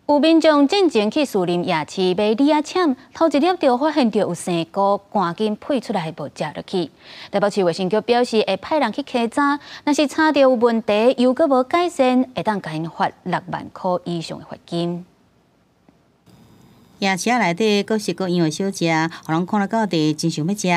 有民眾進前去士林夜市買李仔攕，頭一粒就發現著有生菇，趕緊噴出來無食落去。台北市衛生局表示會派人去稽查，若是查著有問題，猶閣無改善，會當共𪜶罰6萬箍以上的罰金。夜市仔內底各式各樣的小食，予人看了到底真想欲食。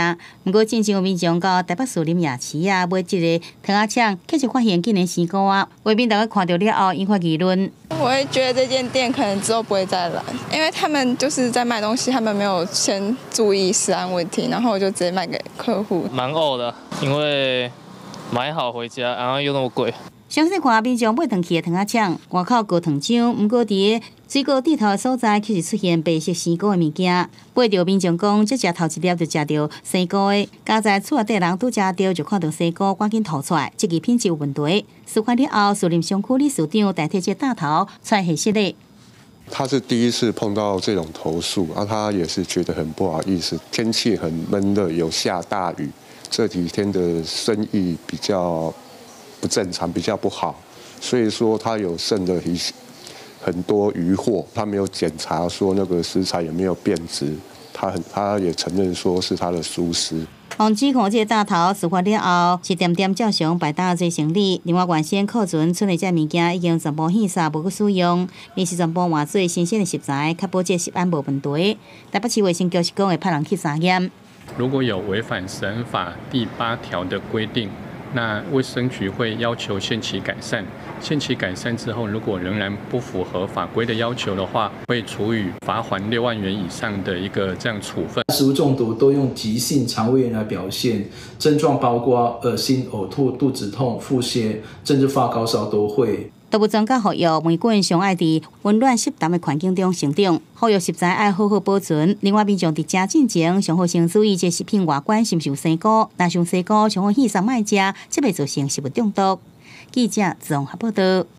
毋過進前有民眾到台北士林夜市仔買這个糖仔攕，卻是發現竟然生菇仔，畫面大家看著了後引發議論。我會覺得這間店可能之後不會再來，因為他們就是在賣東西，他們沒有先注意食安問題，然後就直接賣給客戶。蠻嘔的，因為買好回家，然後又那麼貴。詳細看民眾買轉去的糖仔攕，外口高糖漿，毋過佇水果蒂頭的所在，卻是出現白色生菇的物件。買著民眾講，這食頭一粒就食著生菇的，佳哉厝內底人拄食著就看著生菇，趕緊吐出來，這個品質有問題。事發了後，士林商區理事長代替這大頭出來解釋咧。他是第一次碰到這種投訴，啊，他也是覺得很不好意思。天氣很悶熱，有下大雨，這幾天的生意比較不正常，比較不好，所以說他有剩的一些很多餘貨，他沒有檢查說那個食材有沒有變質，他也承認說是他的疏失。王指控這个大頭事發了後，是恬恬照常擺檔做生理。另外，原先庫存賰的這物件已經全部棄殺，無閣使用，而是全部換做新鮮的食材，確保這食安無問題。台北市衛生局是講會派人去查驗。如果有違反食安法第8條的規定，那衛生局會要求限期改善，限期改善之後，如果仍然不符合法規的要求的話，會處以罰鍰6萬元以上的一個這樣處分。食物中毒都用急性腸胃炎來表現，症狀包括噁心、嘔吐、肚子痛、腹瀉，甚至發高燒都會。動物專家呼籲，黴菌上愛佇溫暖濕澹的環境中成長，呼籲食材愛好好保存。另外，民眾佇食進前，上好先注意這食品外觀是毋是有生菇，若是有生菇，上好棄殺莫食，才袂造成食物中毒。記者綜合報導。